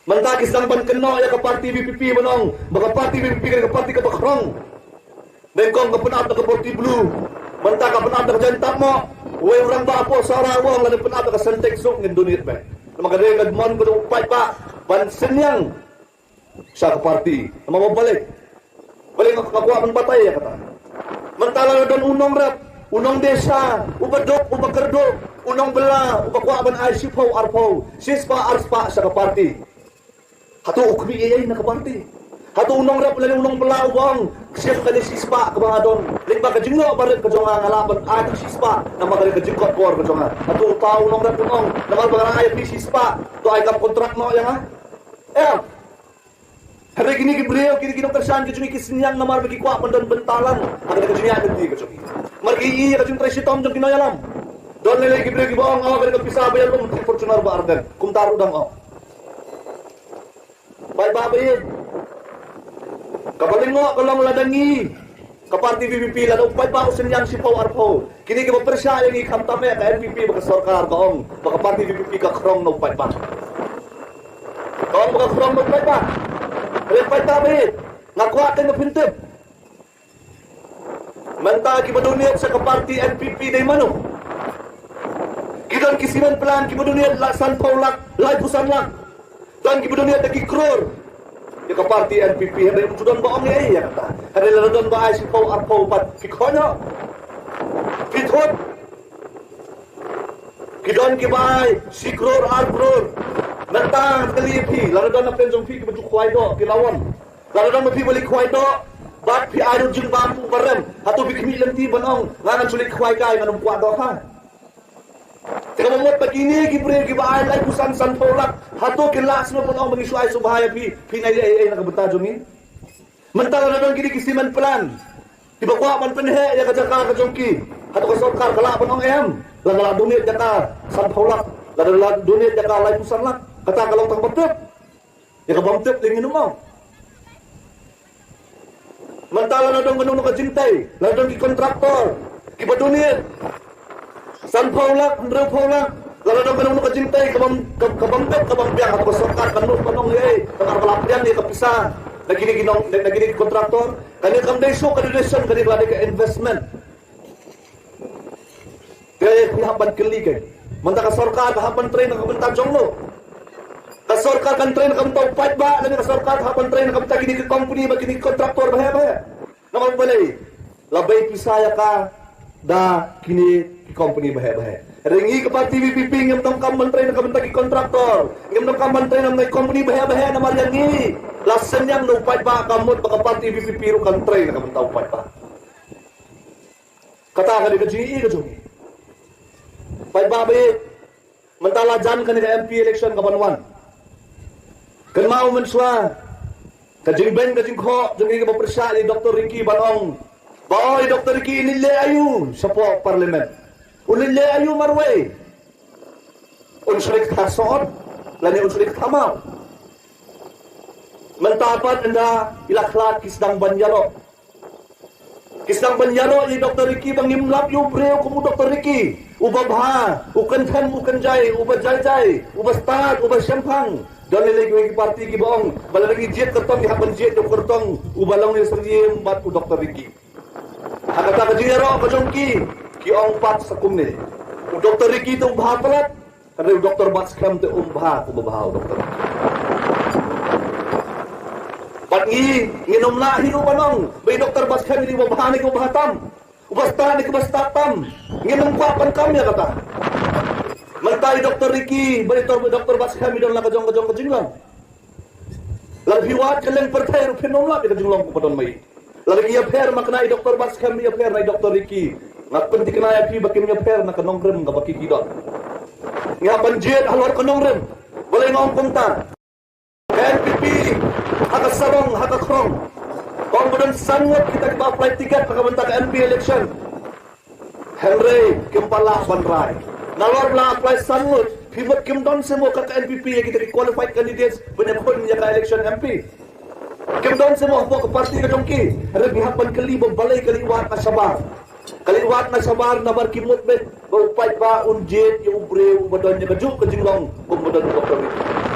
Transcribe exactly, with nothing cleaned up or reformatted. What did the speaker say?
Mynta ki sdang ban kynnoh ïa ka party VPP ban ong ba ka party VPP ka party kaba khrong. Nyngkong ka pynap da ka party blue. Mynta ka pynap da ka jain tap mo. Wei u rangbah hapoh Sohra u ong lada pynap da ka Sintex suk ngin donate beit. Namar ka dei ka mon ka jong u paidbah ban synñiang sha ka party. Namar ba balei? Balei nga kwah ban batai ïa kata? Mynta la don u nongrep, u nongdesha, u baduk, u bakyrduh, u nongbylla, u ba kwah ban ai shiphew arphew, shispah arspah sha ka party. Hato u khmih ei ei na ka party? Hato u nongrep lane u nongbylla u ba ong, shisha kane shispah kaba nga don, leit ba ka jingïoh barit ka jong nga nga lah ban ai tang shispah namar kane ka jingkot bor ka jong nga? Hato uta u nongrep u ong namar ba nga ai phi shispah to ai kam kontrak noh ïa nga? Em. Hynrei kine ki briew, kine ki nongkyrshan ki jong ngi ki synñiang namar ba ki kwah ban don bynta lang ha kane ka jingïaid lynti ka jong ngi. Namar ki ïohi ïa ka jingtrei shitom jong ki nongïalam. Don lei lei ki briew kiba ong, oh, kane ka pisa ba ïalum, Fortuner ba arden. Kumta ruh dang ong. Paidbah ba ïeit, kaba lyngngoh ka long lada ngi, ka party VPP, lada u paidbah u synñiang shiphew arphew, kine kiba pyrshah ïa ngi khamtam eh ka NPP bad ka sorkar ka ong ba ka party VPP ka khrong na u paidbah. Ka ong ba ka khrong na u paidbah. Hynrei paidbah ba ïeit, nga kwah kynmaw, phin tip. Mynta kiba donate sha ka party NPP dei mano? Ki don ki cement plant kiba donate la sanphew lak, laiphew san lak. Don kiba donate da ki klur ïa ka party NPP, hynrei ym ju don ba ong ei ei ïa kata. Hynrei lada don ba ai shiphew arphew pat, phi khot noh? Phi thut? Ki don kiba ai shi klur, ar klur. Mynta nga kylli ïa phi, lada don na pdeng jong phi kiba ju khwai doh, ki la wan. Lada don ma phi ba leit khwai doh bad phi ai ruh jingbam u barem, hato phi khmih lynti ban ong, nga ngan shu leit khwai kai, ngan ym kwah doh ha? Te kaba mut ba kine ki briew kiba ai laiphew san, sanphew lak, hato ki lah shuh ban ong ba ngi shu ai sngewbha ïa phi, phi nang leh ei ei na ka bynta jong ngi? Mynta lada don kine ki cement plant kiba kwah ban pynheh ïa ka jaka ka jong ki, hato ka sorkar ka lah ban ong em? Lada la donate jaka sanphew lak, lada la donate jaka laiphew san lak, kata ka long tang ba tip. Ïa ka bym tip te ngin ym ong. Mynta lada don kano kano ka jingtei, lada don ki kontraktor kiba donate sanphew lak, hynriewphew lak, lada don kano kano ka jingtei ka bym, ka, ka bym tip, ka bym biang, hato ka sorkar kan nud ban ong ei ei, ka la pdiang ïa ka pisa na kine ki nong, na kine ki kontraktor? Kane kam dei shuh ka donation, kane ka la dei ka investment. Te ngi hap ban kylli kein, mynta ka sorkar ka hap ban trei na ka bynta jong no? Ka sorkar kan trei na ka bynta u paidbah, lane ka sorkar ka hap ban trei na ka bynta kine ki company bad kine ki kontraktor baheh baheh? Namar balei? La bei pisa ïa ka da kine ki company baheh baheh. Hynrei ngi ka party VPP ngim donkam ban trei na ka bynta ki kontraktor, ngim donkam ban trei na ka bynta ki company baheh baheh, namar ïa ngi la synñiang na u paidbah, ka mut ba ka party VPP ruh kan trei na ka bynta u paidbah. Kata ka dei ka jingïohi ka jong ngi. Paidbah ba ïeit, mynta la jan kane ka MP election ka ban wan. Kynmaw mynshuwa ka jingbeiñ ka jingkhoh jong ngi kaba pyrshah ïa i Doctor Ricky ban ong ba, oi Doctor Ricky, un leit leh aïu shapoh Parliament? Un leit leh aïu marwei? Un shu leit kthar soh lane un shu leit kthar maw? Mynta pat ynda i la khlad ki sdang ban ïaroh. Ki sdang ban ïaroh ïa i Doctor Ricky ba ngim lap ïa u briew kum u Doctor Ricky. Uba bha, u kynthem u kynjai, uba jai jai, uba stad, uba shemphang. Don lei lei kiwei ki party kiba ong ba lada ngi jied kyrtong ngi hap ban jied ïa u kyrtong uba long ïa u Syiem bad u Doctor Ricky. Ha kata ka jingïaroh ka jong ki, ki ong pat sa kumne, u Doctor Ricky te u bha palat. Hynrei u Doctor Batskhem te um bha kumba bha u Doctor. Bad ngi, ngin ym lah hi ruh ban ong ba i Doctor Batskhem hi uba bha ne uba bha tam, uba stad ne uba stad tam. Ngin ym kwah ban kam ïa kata. Mynta i Doctor Ricky bad i Doctor Batskhem i don la ka jong ka jong ka jinglong. Lada phi wad kylleng pyrthei ruh phin ym lap ïa ka jinglong kaba don ma i. Lada ki ïapher ma kane i Doctor Batskhem i ïapher na i Doctor Ricky, nga pynthikna ïa phi ba kim ïapher na ka nongrim kaba ki ki don. Ngi hap ban jied halor ka nongrim. Balei nga ong kumta? Ka NPP ha ka sarong ha ka khrong, ong ba don san ngut kita kiba apply ticket ha ka bynta ka MP election. Hynrei kim pat lah ban rai. Nalor ba la apply san ngut, phi mut kim don seh mo ka NPP ïa kita ki qualified candidates ban ïakhun ïa ka election MP? Kim don seh mo hapoh ka party ka jong ki? Hynrei ngi hap ban kylli ba balei ka leit wad na shabar. Ka leit wad na shabar namar ki mut beit ba u paidbah un jied ïa u briew uba don ïa kajuh ka jinglong kumba don u Doctor Ricky.